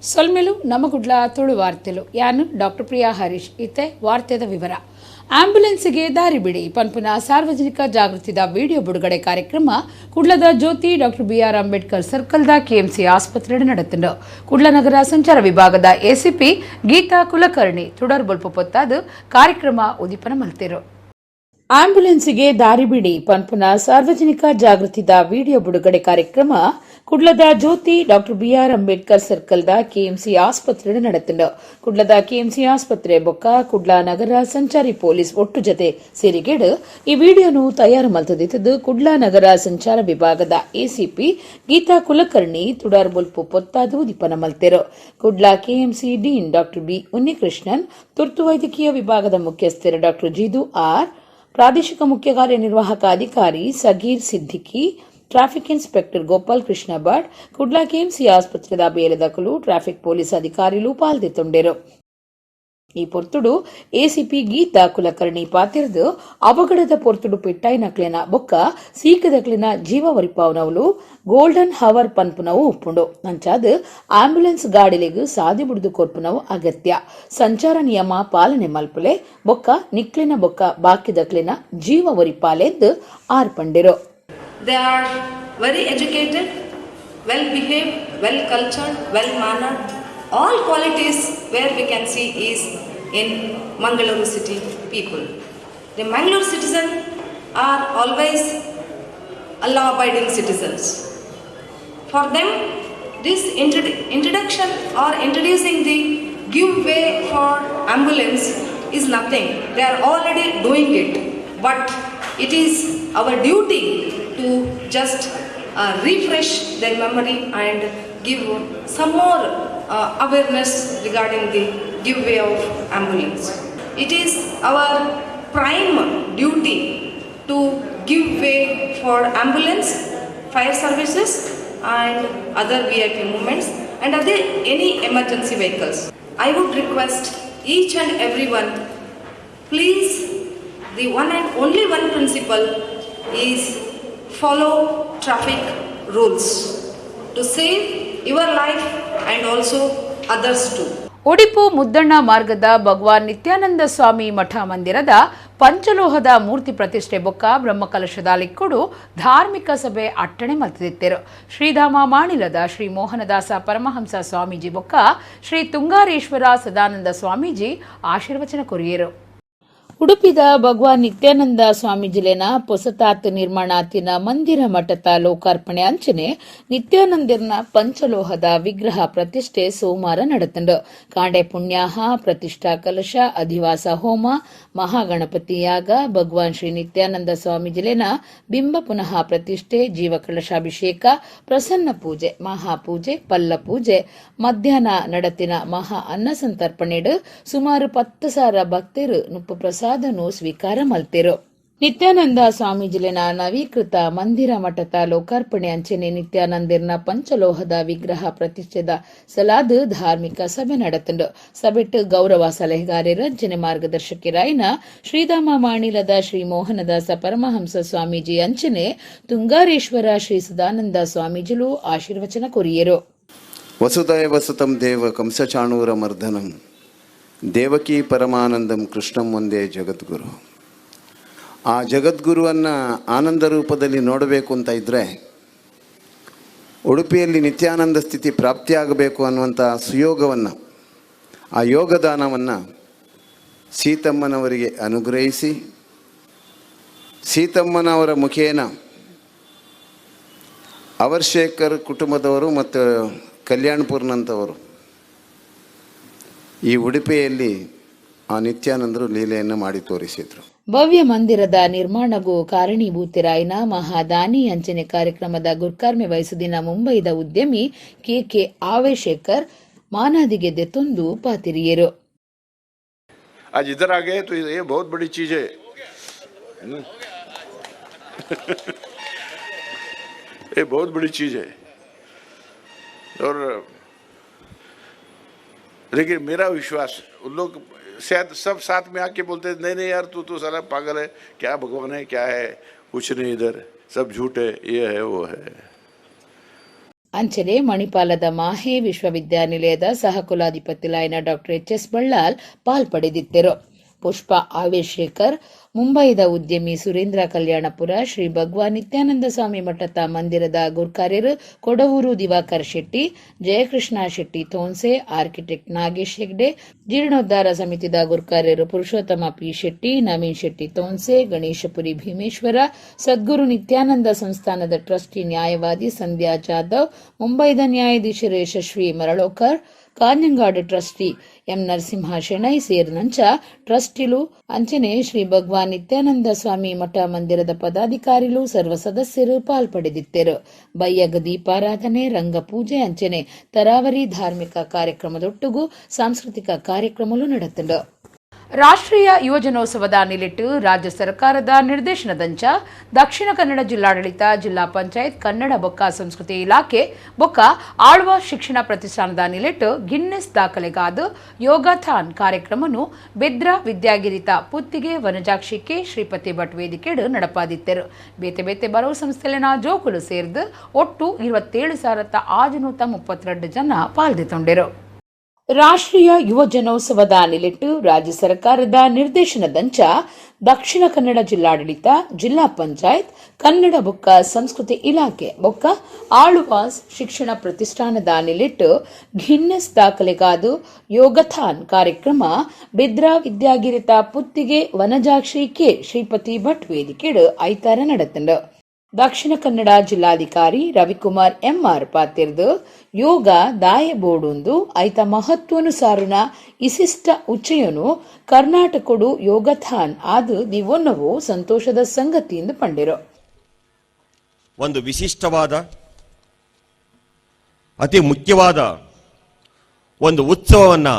ಸೊಲ್ಮೆಲು ನಮಗುಡ್ಲ ತುಳು ವಾರ್ತೆಲು. ಯಾನು ಡಾಕ್ಟರ್ ಪ್ರಿಯಾ ಹರೀಶ್. ಇತ್ತೆ ವಾರ್ತೆದ ವಿವರ. ಆಂಬ್ಯುಲೆನ್ಸ್ಗೆ ದಾರಿ ಬಿಡಿ ಪನ್ಪುನ ಸಾರ್ವಜನಿಕ ಜಾಗೃತಿದ ವಿಡಿಯೋ ಬಿಡುಗಡೆ ಕಾರ್ಯಕ್ರಮ ಕುಡ್ಲದ ಜ್ಯೋತಿ ಡಾಕ್ಟರ್ ಬಿಆರ್ ಅಂಬೇಡ್ಕರ್ ಸರ್ಕಲ್ದ ಕೆಎಂಸಿ ಆಸ್ಪತ್ರೆಡ್ ನಡತ್ಂಡ್. ಕುಡ್ಲ ನಗರ ಸಂಚಾರ ವಿಭಾಗದ ಎಸಿಪಿ ಗೀತಾ ಕುಲಕರ್ಣಿ ತುಡರ್ ಬೊಲ್ಪು ಪೊತ್ತಾದ್ ಕಾರ್ಯಕ್ರಮ ಉದಿಪನ ಮಲ್ತೆರು. ಆಂಬ್ಯುಲೆನ್ಸ್ಗೆ ದಾರಿ ಬಿಡಿ ಪನ್ಪುನ ಸಾರ್ವಜನಿಕ ಜಾಗೃತಿದ ವಿಡಿಯೋ ಬಿಡುಗಡೆ ಕಾರ್ಯಕ್ರಮ ಕುಡ್ಲದ ಜ್ಯೋತಿ ಡಾಕ್ಟರ್ ಬಿಆರ್ ಅಂಬೇಡ್ಕರ್ ಸರ್ಕಲ್ದ ಕೆಎಂಸಿ ಆಸ್ಪತ್ರೆಡ್ ನಡತ್ಂಡ್. ಕುಡ್ಲದ ಕೆಎಂಸಿ ಆಸ್ಪತ್ರೆ ಬೊಕ್ಕ ಕುಡ್ಲ ನಗರ ಸಂಚಾರಿ ಪೊಲೀಸ್ ಒಟ್ಟು ಜತೆ ಸೇರಿಗೆಡ್ ಈ ವಿಡಿಯೋನು ತಯಾರು ಮಲ್ತದಿತ್ತದು. ಕುಡ್ಲ ನಗರ ಸಂಚಾರ ವಿಭಾಗದ ಎಸಿಪಿ ಗೀತಾ ಕುಲಕರ್ಣಿ ತುಡರ್ ಬೊಲ್ಪು ಪೊತ್ತಾದ್ ಉದಿಪನ ಮಲ್ತೆರು. Kudla KMC dean doctor B Unnikrishnan, ತುರ್ತು ವೈದ್ಯಕೀಯ ವಿಭಾಗದ ಮುಖ್ಯಸ್ಥರು ಡಾಕ್ಟರ್ ಜಿದು ಆರ್, ಪ್ರಾದೇಶಿಕ ಮುಖ್ಯ ಕಾರ್ಯನಿರ್ವಾಹಕ ಅಧಿಕಾರಿ Sageer Siddiqui, traffic inspector Gopal Krishna Bhat, Kudla KMC ಆಸ್ಪತ್ರೆದ ಬೇಲೆದಕುಲು, ಟ್ರಾಫಿಕ್ ಪೊಲೀಸ್ ಅಧಿಕಾರಿಲು ಪಾಲ್ದೆತೊಂಡೆರು. ಈ ಪೊರ್ತುಡು ಎಸಿಪಿ ಗೀತಾ ಕುಲಕರ್ಣಿ ಪಾತೆರ್ದು, ಅವಘಡದ ಪೊರ್ತುಡು ಪೆಟ್ಟಾಯಿನಕ್ಲೆನ ಬೊಕ್ಕ ಸೀಕದಕ್ಲೆನ ಜೀವ ಒರಿಪಾವುನವುಲು ಗೋಲ್ಡನ್ ಹವರ್ ಪನ್ಪುನವು ಉಪ್ಪುಂಡು. ಅಂಚಾದ್ ಆಂಬ್ಯುಲೆನ್ಸ್ ಗಾಡಿಲೆಗ್ ಸಾದಿ ಬುಡುದು ಕೊರ್ಪುನವು ಅಗತ್ಯ. ಸಂಚಾರ ನಿಯಮ ಪಾಲನೆ ಮಲ್ಪುಲೆ, ಬೊಕ್ಕ ನಿಕ್ಲೆನ ಬೊಕ್ಕ ಬಾಕಿದಕ್ಲೆನ ಜೀವ ಒರಿಪಾಲೆಂದು ಆರ್ ಪಂಡೆರು. They are very educated, well behaved, well cultured, well mannered. All qualities where we can see is in Mangaluru city people. The Mangalore citizen are always law abiding citizens. For them, this introduction or introducing the give way for ambulance is nothing. They are already doing it. But it is our duty to just refresh their memory and give some more awareness regarding the give way of ambulance. It is our prime duty to give way for ambulance, fire services, and other VIP movements and other any emergency vehicles. I would request each and everyone, please, the one and only one principle is follow traffic rules to save your life and also others too. Odipu Muddanna ಮಾರ್ಗದ ಭಗವಾನ್ ನಿತ್ಯಾನಂದ ಸ್ವಾಮಿ ಮಠ ಮಂದಿರದ ಪಂಚಲೋಹದ ಮೂರ್ತಿ ಪ್ರತಿಷ್ಠೆ ಬೊಕ್ಕ ಬ್ರಹ್ಮಕಲಶದ ಲಿಕ್ಕುಡು ಧಾರ್ಮಿಕ ಸಭೆ ಅಟ್ಟಣೆ ಮಲ್ತಿತ್ತಿರು. ಶ್ರೀಧಾಮ ಮಾಣಿಲದ ಶ್ರೀ ಮೋಹನದಾಸ ಪರಮಹಂಸ ಸ್ವಾಮೀಜಿ ಬೊಕ್ಕ ಶ್ರೀ ತುಂಗಾರೇಶ್ವರ ಸದಾನಂದ ಸ್ವಾಮೀಜಿ ಆಶೀರ್ವಚನ courier. ಉಡುಪಿದ ಭಗವಾನ್ ನಿತ್ಯಾನಂದ ಸ್ವಾಮೀಜಿಲೆನ ಪೊಸತಾತ್ ನಿರ್ಮಾಣಾತಿನ ಮಂದಿರ ಮಠದ ಲೋಕಾರ್ಪಣೆ ಅಂಚನೆ ನಿತ್ಯಾನಂದಿರ್ನ ಪಂಚಲೋಹದ ವಿಗ್ರಹ ಪ್ರತಿಷ್ಠೆ ಸೋಮವಾರ ನಡೆತಂಡು. ಕಾಂಡೆ ಪುಣ್ಯಾಹ, ಪ್ರತಿಷ್ಠಾ ಕಲಶ, ಅಧಿವಾಸ ಹೋಮ, ಮಹಾಗಣಪತಿ ಯಾಗ, ಭಗವಾನ್ ಶ್ರೀ ನಿತ್ಯಾನಂದ ಸ್ವಾಮೀಜಿಲೆನ ಬಿಂಬ ಪುನಃ ಪ್ರತಿಷ್ಠೆ, ಜೀವಕಲಶಾಭಿಷೇಕ, ಪ್ರಸನ್ನ ಪೂಜೆ, ಮಹಾಪೂಜೆ, ಪಲ್ಲ ಪೂಜೆ, ಮಧ್ಯಾಹ್ನ ನಡತಿನ ಮಹಾ ಅನ್ನ ಸಂತರ್ಪಣೆಡ್ ಸುಮಾರು 10,000 ಭಕ್ತರು ನುಪ್ಪು ಪ್ರಸಾದನು ಸ್ವೀಕಾರ ಮಲ್ತೆರು. ನಿತ್ಯಾನಂದ ಸ್ವಾಮೀಜಿಲೆನ ನವೀಕೃತ ಮಂದಿರ ಮಠದ ಲೋಕಾರ್ಪಣೆ ಅಂಚನೆ ನಿತ್ಯಾನಂದಿರ್ನ ಪಂಚಲೋಹದ ವಿಗ್ರಹ ಪ್ರತಿಷ್ಠೆದ ಸಲಾದ್ ಧಾರ್ಮಿಕ ಸಭೆ ನಡೆತಂಡು. ಸಭೆಟ್ ಗೌರವ ಸಲಹೆಗಾರರು ಅಂಚನೆ ಮಾರ್ಗದರ್ಶಕರಾಯಿನ ಶ್ರೀಧಾಮ ಮಾಣಿಲದ ಶ್ರೀ ಮೋಹನದಾಸ ಪರಮಹಂಸ ಸ್ವಾಮೀಜಿ ಅಂಚನೆ ತುಂಗಾರೇಶ್ವರ ಶ್ರೀ ಸದಾನಂದ ಸ್ವಾಮೀಜಿಲು ಆಶೀರ್ವಚನ ಕೊರಿಯರು. ವಸುದೇವ ಸುತಂ ದೇವ ಕಂಸಚಾಣೂರ ಮರ್ದನಂ ದೇವಕಿ ಪರಮಾನಂದಂ ಕೃಷ್ಣಂ ವಂದೇ ಜಗದ್ಗುರು. ಆ ಜಗದ್ಗುರುವನ್ನು ಆನಂದ ರೂಪದಲ್ಲಿ ನೋಡಬೇಕು ಅಂತ ಇದ್ದರೆ, ಉಡುಪಿಯಲ್ಲಿ ನಿತ್ಯಾನಂದ ಸ್ಥಿತಿ ಪ್ರಾಪ್ತಿಯಾಗಬೇಕು ಅನ್ನುವಂಥ ಸುಯೋಗವನ್ನು, ಆ ಯೋಗದಾನವನ್ನು ಸೀತಮ್ಮನವರಿಗೆ ಅನುಗ್ರಹಿಸಿ, ಸೀತಮ್ಮನವರ ಮುಖೇನ ಅವರ್ಶೇಖರ್ ಕುಟುಂಬದವರು ಮತ್ತು ಕಲ್ಯಾಣಪುರ್ನಂಥವರು ಈ ಉಡುಪಿಯಲ್ಲಿ ಆ ನಿತ್ಯಾನಂದರು ಲೀಲೆಯನ್ನು ಮಾಡಿ ತೋರಿಸಿದರು. ಭವ್ಯ ಮಂದಿರದ ನಿರ್ಮಾಣಗೂ ಕಾರಣೀಭೂತರಾಯಿನ ಮಹಾದಾನಿ ಅಂಚನೆ ಕಾರ್ಯಕ್ರಮದ ಗುರ್ಕಾರ್ಮೆ ವಹಿಸುದಿನ ಮುಂಬೈದ ಉದ್ಯಮಿ ಕೆ ಕೆ ಆವೇಶೇಖರ್ ಮಾನಾದಿಗೆ ದೆತ್ತೊಂದು ಪಾತಿರಿಯರು. आज इधर आ गए तो ये बहुत बड़ी चीज है न? ये बहुत बड़ी चीज है और लेकिन मेरा विश्वास, उन लोग शायद सब साथ में आके बोलते हैं, "नहीं नहीं यार, तू तो साला पागल है, क्या भगवान है, क्या है, कुछ नहीं इधर, सब झूठ है, ये है, वो है।" ಅಂಚನೆ ಮಣಿಪಾಲದ ಮಾಹೆ ವಿಶ್ವವಿದ್ಯಾನಿಲಯದ ಸಹಕುಲಾಧಿಪತಿಲಾಯಿನ doctor H S Ballal ಪಾಲ್ಪಡೆದಿದ್ದರು. ಪುಷ್ಪ ಆವೇಶೇಕರ್, ಮುಂಬೈದ ಉದ್ಯಮಿ ಸುರೇಂದ್ರ ಕಲ್ಯಾಣಪುರ, ಶ್ರೀ ಭಗವಾನ್ ನಿತ್ಯಾನಂದ ಸ್ವಾಮಿ ಮಠದ ಮಂದಿರದ ಗುರ್ಕಾರ್ಯರು ಕೊಡವೂರು ದಿವಾಕರ್ ಶೆಟ್ಟಿ, ಜಯಕೃಷ್ಣ ಶೆಟ್ಟಿ ತೋನ್ಸೆ, ಆರ್ಕಿಟೆಕ್ಟ್ ನಾಗೇಶ್ ಹೆಗ್ಡೆ, ಜೀರ್ಣೋದ್ಧಾರ ಸಮಿತಿದ ಗುರ್ಕಾರ್ಯರು ಪುರುಷೋತ್ತಮ ಪಿ ಶೆಟ್ಟಿ, ನವೀನ್ ಶೆಟ್ಟಿ ತೋನ್ಸೆ, ಗಣೇಶಪುರಿ ಭೀಮೇಶ್ವರ, ಸದ್ಗುರು ನಿತ್ಯಾನಂದ ಸಂಸ್ಥಾನದ ಟ್ರಸ್ಟಿ ನ್ಯಾಯವಾದಿ ಸಂಧ್ಯಾ ಜಾಧವ್, ಮುಂಬೈದ ನ್ಯಾಯಾಧೀಶರು ಯಶಸ್ವಿ ಮರಳೋಕರ್, ಕಾಂಜಂಗಾಡು ಟ್ರಸ್ಟಿ ಎಂ ನರಸಿಂಹ ಶೆಣೈ ಸೇರಿನಂಚ ಟ್ರಸ್ಟಿಲು ಅಂಚನೆ ಶ್ರೀ ಭಗವಾನ್ ನಿತ್ಯಾನಂದ ಸ್ವಾಮಿ ಮಠ ಮಂದಿರದ ಪದಾಧಿಕಾರಿಲು ಸರ್ವ ಸದಸ್ಯರು ಪಾಲ್ಪಡೆದಿದ್ದರು. ಬಯ್ಯಗ ದೀಪಾರಾಧನೆ, ರಂಗಪೂಜೆ ಅಂಚನೆ ತರಾವರಿ ಧಾರ್ಮಿಕ ಕಾರ್ಯಕ್ರಮದೊಟ್ಟುಗು ಸಾಂಸ್ಕೃತಿಕ ಕಾರ್ಯಕ್ರಮಗಳು ನಡೆತಂಡು. ರಾಷ್ಟ್ರೀಯ ಯುವಜನೋತ್ಸವದ ನಿಲಿಟ್ಟು ರಾಜ್ಯ ಸರ್ಕಾರದ ನಿರ್ದೇಶನದಂಚ ದಕ್ಷಿಣ ಕನ್ನಡ ಜಿಲ್ಲಾಡಳಿತ, ಜಿಲ್ಲಾ ಪಂಚಾಯತ್, ಕನ್ನಡ ಬೊಕ್ಕ ಸಂಸ್ಕೃತಿ ಇಲಾಖೆ ಬೊಕ್ಕ ಆಳ್ವ ಶಿಕ್ಷಣ ಪ್ರತಿಷ್ಠಾನದ ನಿಲಿಟ್ಟು ಗಿನ್ನೆಸ್ ದಾಖಲೆಗಾದ ಯೋಗಾಥಾನ್ ಕಾರ್ಯಕ್ರಮನು ಬೆದ್ರ ವಿದ್ಯಾಗಿರಿತ ಪುತ್ತಿಗೆ ವನಜಾಕ್ಷಿ ಕೆ ಶ್ರೀಪತಿ ಭಟ್ ವೇದಿಕೆಡು ನಡಪಾದಿತ್ತರು. ಬೇತೆ ಬೇತೆ ಬರವು ಸಂಸ್ಥೆಲಿನ ಜೋಕುಲು ಸೇರ್ದು ಒಟ್ಟು 27,632 ಜನ ಪಾಲ್ದಿತೊಂಡೆರು. ರಾಷ್ಟ್ರೀಯ ಯುವ ಜನೋತ್ಸವದ ನಿಲಿಟ್ಟು ರಾಜ್ಯ ಸರ್ಕಾರದ ನಿರ್ದೇಶನದಂಚ ದಕ್ಷಿಣ ಕನ್ನಡ ಜಿಲ್ಲಾಡಳಿತ, ಜಿಲ್ಲಾ ಪಂಚಾಯತ್, ಕನ್ನಡ ಬೊಕ್ಕ ಸಂಸ್ಕೃತಿ ಇಲಾಖೆ ಬೊಕ್ಕ ಆಳುವಾಸ್ ಶಿಕ್ಷಣ ಪ್ರತಿಷ್ಠಾನದ ನಿಲಿಟ್ಟು ಗಿನ್ನೆಸ್ ದಾಖಲೆಗಾದು ಯೋಗಥಾನ್ ಕಾರ್ಯಕ್ರಮ ಬಿದ್ರಾ ವಿದ್ಯಾಗಿರಿತ ಪುತ್ತಿಗೆ ವನಜಾಕ್ಷಿ ಕೆ ಶ್ರೀಪತಿ ಭಟ್ ವೇದಿಕೆಡು ಐತಾರ ನಡೆತಂಡು. ದಕ್ಷಿಣ ಕನ್ನಡ ಜಿಲ್ಲಾಧಿಕಾರಿ ರವಿಕುಮಾರ್ ಎಂಆರ್ ಪಾತಿರ್ದು ಯೋಗ ದಾಯ ಬೋರ್ಡುಂದು ಐತ ಮಹತ್ವನುಸಾರುನ ಇಸಿಷ್ಟ ಉಚ್ಚಯನು ಕರ್ನಾಟಕಡು ಯೋಗಥಾನ್ ಆದು ದಿವೊನ್ನವು ಸಂತೋಷದ ಸಂಗತಿ ಎಂದು ಪಂಡಿರು. ಒಂದು ವಿಶಿಷ್ಟವಾದ ಅತಿ ಮುಖ್ಯವಾದ ಒಂದು ಉತ್ಸವವನ್ನು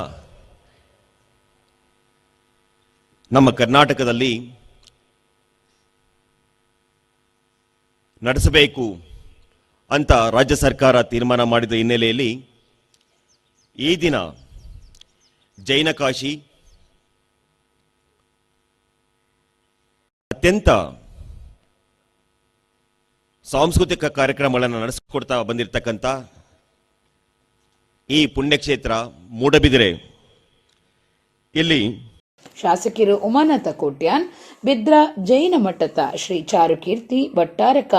ನಮ್ಮ ಕರ್ನಾಟಕದಲ್ಲಿ ನಡೆಸಬೇಕು ಅಂತ ರಾಜ್ಯ ಸರ್ಕಾರ ತೀರ್ಮಾನ ಮಾಡಿದ ಹಿನ್ನೆಲೆಯಲ್ಲಿ ಈ ದಿನ ಜೈನಕಾಶಿ ಅತ್ಯಂತ ಸಾಂಸ್ಕೃತಿಕ ಕಾರ್ಯಕ್ರಮಗಳನ್ನು ನಡೆಸಿಕೊಡ್ತಾ ಬಂದಿರತಕ್ಕಂಥ ಈ ಪುಣ್ಯಕ್ಷೇತ್ರ ಮೂಡಬಿದಿರೆ ಇಲ್ಲಿ ಶಾಸಕರು ಉಮಾನಾಥ ಕೋಟ್ಯಾನ್, ಬಿದ್ರ ಜೈನ ಮಠದ ಶ್ರೀ ಚಾರುಕೀರ್ತಿ ಭಟ್ಟಾರಕ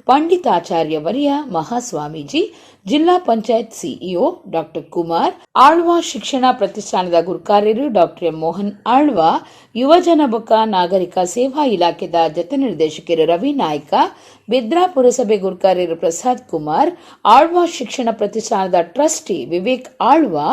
ಪಂಡಿತಾಚಾರ್ಯ ವರ್ಯ ಮಹಾಸ್ವಾಮೀಜಿ, ಜಿಲ್ಲಾ ಪಂಚಾಯತ್ ಸಿಇಒ ಡಾಕ್ಟರ್ ಕುಮಾರ್, ಆಳ್ವಾ ಶಿಕ್ಷಣ ಪ್ರತಿಷ್ಠಾನದ ಗುರುಕಾರ್ಯರು ಡಾಕ್ಟರ್ ಎಂ ಮೋಹನ್ ಆಳ್ವಾ, ಯುವಜನ ಬೊಕ್ಕ ನಾಗರಿಕ ಸೇವಾ ಇಲಾಖೆದ ಜತೆ ನಿರ್ದೇಶಕರು ರವಿ ನಾಯ್ಕ, ಬಿದ್ರಾ ಪುರಸಭೆ ಗುರುಕಾರ್ಯರು ಪ್ರಸಾದ್ ಕುಮಾರ್, ಆಳ್ವಾ ಶಿಕ್ಷಣ ಪ್ರತಿಷ್ಠಾನದ trustee Vivek Alva,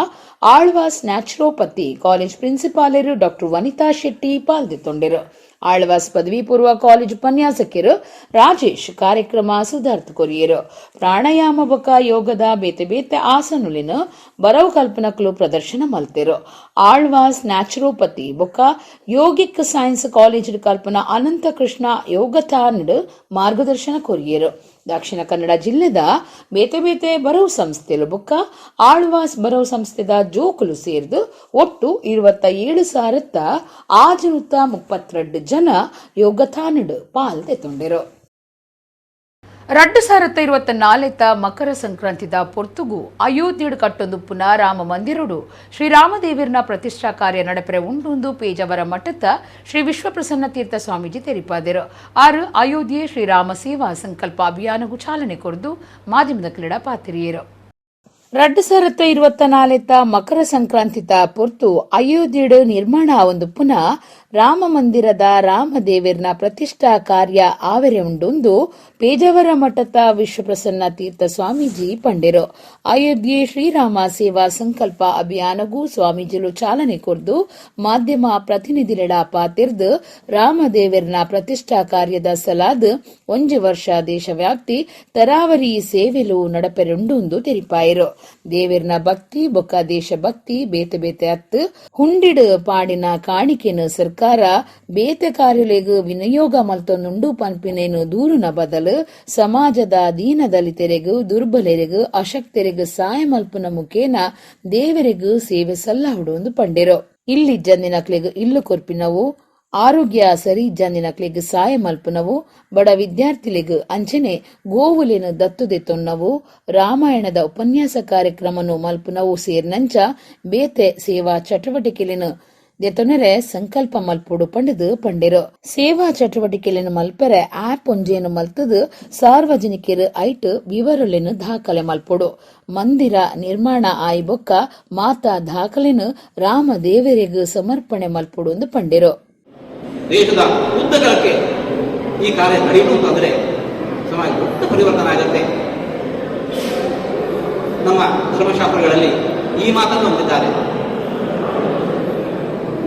Alva's naturopathy college ಪ್ರಿನ್ಸಿಪಾಲರು doctor ವನಿತಾ ಶೆಟ್ಟಿ ಪಾಲ್ದಿತ್ತೊಂಡರು. ಆಳ್ವಾಸ್ ಪದವಿ ಪೂರ್ವ ಕಾಲೇಜ್ ಉಪನ್ಯಾಸಕರು ರಾಜೇಶ್ ಕಾರ್ಯಕ್ರಮ ಸುಧಾರ್ಥ ಕೊರಿಯರು. ಪ್ರಾಣಾಯಾಮ ಬೊಕ್ಕ ಯೋಗದ ಬೇತೆ ಬೇತೆ ಆಸನುಲಿನ ಬರವು ಕಲ್ಪನಕಲು ಪ್ರದರ್ಶನ ಮಲ್ತೆರು. ಆಳ್ವಾಸ್ ನ್ಯಾಚುರೋಪತಿ ಬೊಕ್ಕ yogic science college ಕಲ್ಪನಾ ಅನಂತ ಕೃಷ್ಣ ಯೋಗಥಾನ್ ಮಾರ್ಗದರ್ಶನ ಕೊರಿಯರು. ದಕ್ಷಿಣ ಕನ್ನಡ ಜಿಲ್ಲೆದ ಬೇತೆ ಬೇತೆ ಬರವು ಸಂಸ್ಥೆಲು ಬೊಕ್ಕ ಆಳ್ವಾಸ್ ಬರವು ಸಂಸ್ಥೆದ ಜೋಕುಲು ಸೇರ್ದು ಒಟ್ಟು 27,632 ಜನ ಯೋಗಥಾನುಡು ಪಾಲ್ ತೆತ್ತೊಂಡೆರು. 2024 ಮಕರ ಸಂಕ್ರಾಂತಿದ ಪೊರ್ತುಗು ಅಯೋಧ್ಯೆಡು ಕಟ್ಟೊಂದು ಪುನಃ ರಾಮ ಮಂದಿರುಡು ಶ್ರೀರಾಮದೇವಿರ್ನ ಪ್ರತಿಷ್ಠಾ ಕಾರ್ಯ ನಡೆಪರೆ ಉಂಡುಂದು ಪೇಜಾವರ ಮಠದ ಶ್ರೀ ವಿಶ್ವಪ್ರಸನ್ನ ತೀರ್ಥ ಸ್ವಾಮೀಜಿ ತೆರಿಪಾದರು. ಆರು ಅಯೋಧ್ಯೆ ಶ್ರೀರಾಮ ಸೇವಾ ಸಂಕಲ್ಪ ಅಭಿಯಾನಗೂ ಚಾಲನೆ ಕೊರದು ಮಾಧ್ಯಮದ ಕ್ರೀಡಾ ಪಾತಿರಿಯರು. 2024 ಮಕರ ಸಂಕ್ರಾಂತಿತ ಪೊರ್ತು ಅಯೋಧ್ಯೆಡು ನಿರ್ಮಾಣ ಒಂದು ಪುನಃ ರಾಮ ಮಂದಿರದ ರಾಮದೇವಿರ್ನ ಪ್ರತಿಷ್ಠಾ ಕಾರ್ಯ ಆವೆರೆ ಉಂಡೊಂದು ಪೇಜಾವರ ಮಠದ ವಿಶ್ವಪ್ರಸನ್ನ ತೀರ್ಥ ಸ್ವಾಮೀಜಿ ಪಂಡಿರು. ಅಯೋಧ್ಯೆ ಶ್ರೀರಾಮ ಸೇವಾ ಸಂಕಲ್ಪ ಅಭಿಯಾನಗೂ ಸ್ವಾಮೀಜಿಲು ಚಾಲನೆ ಕೊರ್ದು ಮಾಧ್ಯಮ ಪ್ರತಿನಿಧಿಗಳ ಪಾತಿರ್ದು ರಾಮದೇವಿರ್ನ ಪ್ರತಿಷ್ಠಾ ಕಾರ್ಯದ ಸಲಾದ್ ಒಂಜಿ ವರ್ಷ ದೇಶವ್ಯಾಪ್ತಿ ತರಾವರಿ ಸೇವೆಲು ನಡಪೆರುಂಡುಂದು ತೆರಿಪಾಯಿರು. ದೇವಿರ್ನ ಭಕ್ತಿ ಬೊಕ್ಕ ದೇಶಭಕ್ತಿ ಬೇತೆ ಬೇತೆ ಅತ್ತು ಹುಂಡಿಡು ಪಾಡಿನ ಕಾಣಿಕೆನು ಸರ್ಕಾರ ಬೇತೆ ಕಾರ್ಯಲೆಗ್ ವಿನಿಯೋಗ ಮಲ್ತೊಂದುಂಡು ಪನ್ಪಿನೇನು ದೂರುನ ಬದಲು ಸಮಾಜದ ದೀನದಲಿತರೆಗು ದುರ್ಬಲರೆಗು ಅಶಕ್ತರೆಗು ಸಾಯ ಮಲ್ಪುನ ಮುಖೇನ ದೇವರೆಗು ಸೇವೆ ಸಲ್ಲಹುಡು ಪಂಡಿರು. ಇಲ್ಲಿ ಜಂದಿನಕ್ಲೆಗ್ ಇಲ್ಲು ಕೊರ್ಪಿನವು ಆರೋಗ್ಯ ಸರಿ ಇಜ್ಜಂದಿನಕ್ಲೆಗ್ ಸಾಯ ಮಲ್ಪುನವು, ಬಡ ವಿದ್ಯಾರ್ಥಿಲೆಗ್ ಅಂಚನೆ ಗೋವುಲೆನ್ ದತ್ತುದೆತೊನ್ನವು, ರಾಮಾಯಣದ ಉಪನ್ಯಾಸ ಕಾರ್ಯಕ್ರಮನು ಮಲ್ಪುನವು ಸೇರಿನಂಚ ಬೇತೆ ಸೇವಾ ಚಟುವಟಿಕೆಲೆನ್ ದೆತೊನೆರೆ ಸಂಕಲ್ಪ ಮಲ್ಪೊಡು ಪಂಡುದು ಪಂಡೆರು. ಸೇವಾ ಚಟುವಟಿಕೆಲೆನ್ ಮಲ್ಪೆರೆ ಆಪ್ ಒಂಜೇನು ಮಲ್ತುದು ಸಾರ್ವಜನಿಕೆರು ಐಟ್ ವಿವರಲೆನ್ ದಾಖಲೆ ಮಲ್ಪೊಡು. ಮಂದಿರ ನಿರ್ಮಾಣ ಆಯಿ ಬೊಕ್ಕ ಮಾತಾ ದಾಖಲೆನ್ ರಾಮ ದೇವರೆಗ್ ಸಮರ್ಪಣೆ ಮಲ್ಪೊಡು ಎಂದು ಪಂಡೆರು. ದೇಶದ ಉದ್ದಗಲಕ್ಕೆ ಈ ಕಾರ್ಯ ನಡೆಯಿತು ಅಂತಂದರೆ ಸಮಾಜ ದೊಡ್ಡ ಪರಿವರ್ತನೆ ಆಗುತ್ತೆ. ನಮ್ಮ ಧರ್ಮಶಾಸ್ತ್ರಗಳಲ್ಲಿ ಈ ಮಾತನ್ನು ಹೊಂದಿದ್ದಾರೆ.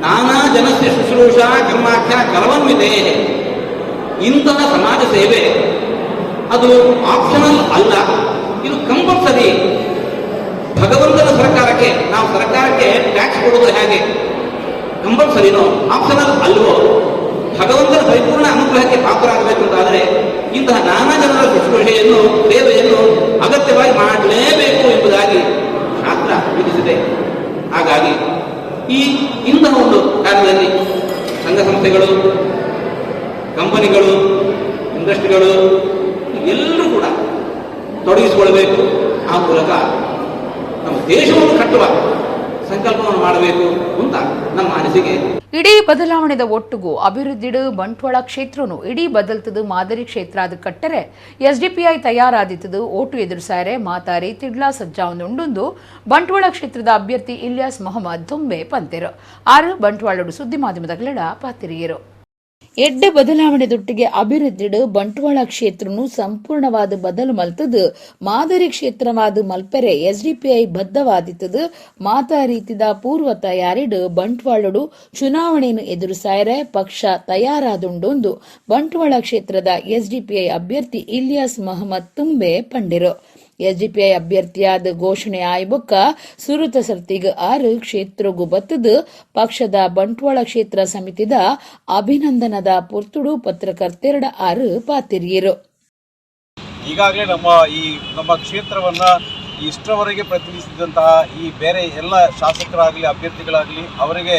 ನಾನಾ ಜನಸ್ಯ ಶುಶ್ರೂಷಾ ಕರ್ಮಾಖ್ಯ ಕರವನ್ವಿತೆ. ಇಂತಹ ಸಮಾಜ ಸೇವೆ ಅದು ಆಪ್ಷನಲ್ ಅಲ್ಲ, ಇದು ಕಂಪಲ್ಸರಿ. ಭಗವಂತನ ಸರ್ಕಾರಕ್ಕೆ ನಾವು ಸರ್ಕಾರಕ್ಕೆ ಟ್ಯಾಕ್ಸ್ ಕೊಡೋದು ಹೇಗೆ ಕಂಪಲ್ಸರಿನೋ, ಆಪ್ಷನಲ್ ಅಲ್ವೋ, ಭಗವಂತನ ಪರಿಪೂರ್ಣ ಅನುಗ್ರಹಕ್ಕೆ ಪಾತ್ರರಾಗಬೇಕು ಅಂತಾದರೆ ಇಂತಹ ನಾನಾ ಜನರ ಶುಶ್ರೂಷೆಯನ್ನು, ಸೇವೆಯನ್ನು ಅಗತ್ಯವಾಗಿ ಮಾಡಲೇಬೇಕು ಎಂಬುದಾಗಿ ಶಾಸ್ತ್ರ ವಿಧಿಸಿದೆ. ಹಾಗಾಗಿ ಈ ಇಂತಹ ಒಂದು ಕಾರ್ಯದಲ್ಲಿ ಸಂಘ ಸಂಸ್ಥೆಗಳು, ಕಂಪನಿಗಳು, ಇಂಡಸ್ಟ್ರಿಗಳು ಎಲ್ಲರೂ ಕೂಡ ತೊಡಗಿಸಿಕೊಳ್ಳಬೇಕು. ಆ ಮೂಲಕ ನಮ್ಮ ದೇಶವನ್ನು ಕಟ್ಟುವ ಸಂಕಲ್ಪವನ್ನು ಮಾಡಬೇಕು ಅಂತ ನಮ್ಮ ಅನಿಸಿಕೆ. ಇಡೀ ಬದಲಾವಣೆದ ಒಟ್ಟುಗು ಅಭಿವೃದ್ಧಿಡು ಬಂಟ್ವಾಳ ಕ್ಷೇತ್ರನು ಇಡೀ ಬದಲ್ತದು ಮಾದರಿ ಕ್ಷೇತ್ರ ಅದು ಕಟ್ಟರೆ ಎಸ್ಡಿಪಿಐ ತಯಾರಾದಿತ್ತದು ಓಟು ಎದುರಿಸಾರೆ ಮಾತಾರಿ ತಿಡ್ಲಾ ಸಜ್ಜಾವೊಂದುಂಡುಂದು ಬಂಟ್ವಾಳ ಕ್ಷೇತ್ರದ ಅಭ್ಯರ್ಥಿ ಇಲಿಯಾಸ್ ಮೊಹಮ್ಮದ್ ತುಂಬೆ ಪಂತೆರು. ಆರು ಬಂಟ್ವಾಳಡು ಸುದ್ದಿ ಮಾಧ್ಯಮದ ಪಾತಿರಿಯರು. ಎಡ್ಡೆ ಬದಲಾವಣೆ ದೊಟ್ಟಿಗೆ ಅಭಿವೃದ್ಧಿಡು ಬಂಟ್ವಾಳ ಕ್ಷೇತ್ರನು ಸಂಪೂರ್ಣವಾದ ಬದಲು ಮಲ್ತದು ಮಾದರಿ ಕ್ಷೇತ್ರವಾದ ಮಲ್ಪೆರೆ ಎಸ್ಡಿಪಿಐ ಬದ್ಧವಾದಿತ್ತದು. ಮಾತಾ ರೀತಿದ ಪೂರ್ವ ತಯಾರಿಡು ಬಂಟ್ವಾಳಡು ಚುನಾವಣೆಯನ್ನು ಎದುರಿಸಾಯರೆ ಪಕ್ಷ ತಯಾರಾದುಂಡೊಂದು ಬಂಟ್ವಾಳ ಕ್ಷೇತ್ರದ ಎಸ್ಡಿಪಿಐ ಅಭ್ಯರ್ಥಿ ಇಲಿಯಾಸ್ ಮೊಹಮ್ಮದ್ ತುಂಬೆ ಪಂಡಿರು. ಎಸ್ಡಿಪಿಐ ಅಭ್ಯರ್ಥಿಯಾದ ಘೋಷಣೆ ಆಯ್ಬೊಕ್ಕ ಸುರುತ ಸರ್ತಿಗ್ ಆರು ಕ್ಷೇತ್ರಗು ಬತ್ತದು ಪಕ್ಷದ ಬಂಟ್ವಾಳ ಕ್ಷೇತ್ರ ಸಮಿತಿದ ಅಭಿನಂದನದ ಪೊರ್ತುಡು ಪತ್ರಕರ್ತೆರಡ ಆರು ಪಾತಿರಿಯರು. ಈಗಾಗಲೇ ನಮ್ಮ ಕ್ಷೇತ್ರವನ್ನು ಇಷ್ಟರವರೆಗೆ ಪ್ರತಿನಿಧಿಸಿದಂತಹ ಈ ಬೇರೆ ಎಲ್ಲ ಶಾಸಕರಾಗಲಿ, ಅಭ್ಯರ್ಥಿಗಳಾಗಲಿ, ಅವರಿಗೆ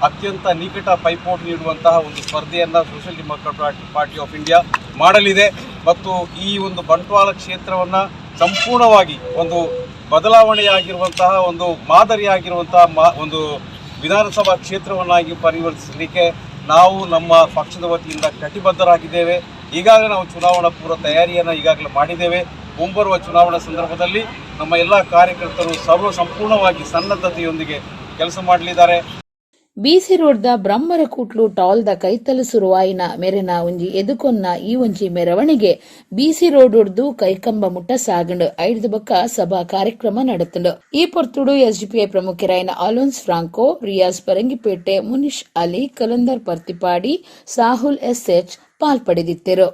ಅತ್ಯಂತ ನಿಕಟ ಪೈಪೋಟಿ ನೀಡುವಂತಹ ಒಂದು ಸ್ಪರ್ಧೆಯನ್ನು Social Democratic Party of India ಮಾಡಲಿದೆ ಮತ್ತು ಈ ಒಂದು ಬಂಟ್ವಾಳ ಕ್ಷೇತ್ರವನ್ನು ಸಂಪೂರ್ಣವಾಗಿ ಒಂದು ಬದಲಾವಣೆಯಾಗಿರುವಂತಹ, ಒಂದು ಮಾದರಿಯಾಗಿರುವಂತಹ ಒಂದು ವಿಧಾನಸಭಾ ಕ್ಷೇತ್ರವನ್ನಾಗಿ ಪರಿವರ್ತಿಸಲಿಕ್ಕೆ ನಾವು ನಮ್ಮ ಪಕ್ಷದ ವತಿಯಿಂದ ಕಟಿಬದ್ಧರಾಗಿದ್ದೇವೆ. ಈಗಾಗಲೇ ನಾವು ಚುನಾವಣಾ ಪೂರ್ವ ತಯಾರಿಯನ್ನು ಈಗಾಗಲೇ ಮಾಡಿದ್ದೇವೆ. ಮುಂಬರುವ ಚುನಾವಣಾ ಸಂದರ್ಭದಲ್ಲಿ ನಮ್ಮ ಎಲ್ಲ ಕಾರ್ಯಕರ್ತರು ಸಂಪೂರ್ಣವಾಗಿ ಸನ್ನದ್ಧತೆಯೊಂದಿಗೆ ಕೆಲಸ ಮಾಡಲಿದ್ದಾರೆ. ಬಿಸಿ ರೋಡ್ದ ಬ್ರಹ್ಮರ ಕೂಟ್ಲು ಟಾಲ್ದ ಕೈತಲು ಸುರುವಾಯಿನ ಮೆರೆನ ಒಂಜಿ ಎದುಕೊನ್ನ ಈ ಒಂಜಿ ಮೆರವಣಿಗೆ ಬಿಸಿ ರೋಡ್ ಉರ್ದು ಕೈಕಂಬ ಮುಟ್ಟ ಸಾಗಂಡ್. ಐದು ಬೊಕ್ಕ ಸಭಾ ಕಾರ್ಯಕ್ರಮ ನಡೆತಂಡು. ಈ ಪೊರ್ತುಡು ಎಸ್ಡಿಪಿಐ ಪ್ರಮುಖರಾಯಿನ Alphonse Franco, Riyaz Parangipete, Munish Ali, Kalandar Parthipadi, Sahul S H ಪಾಲ್ಪಡೆದಿತ್ತರು.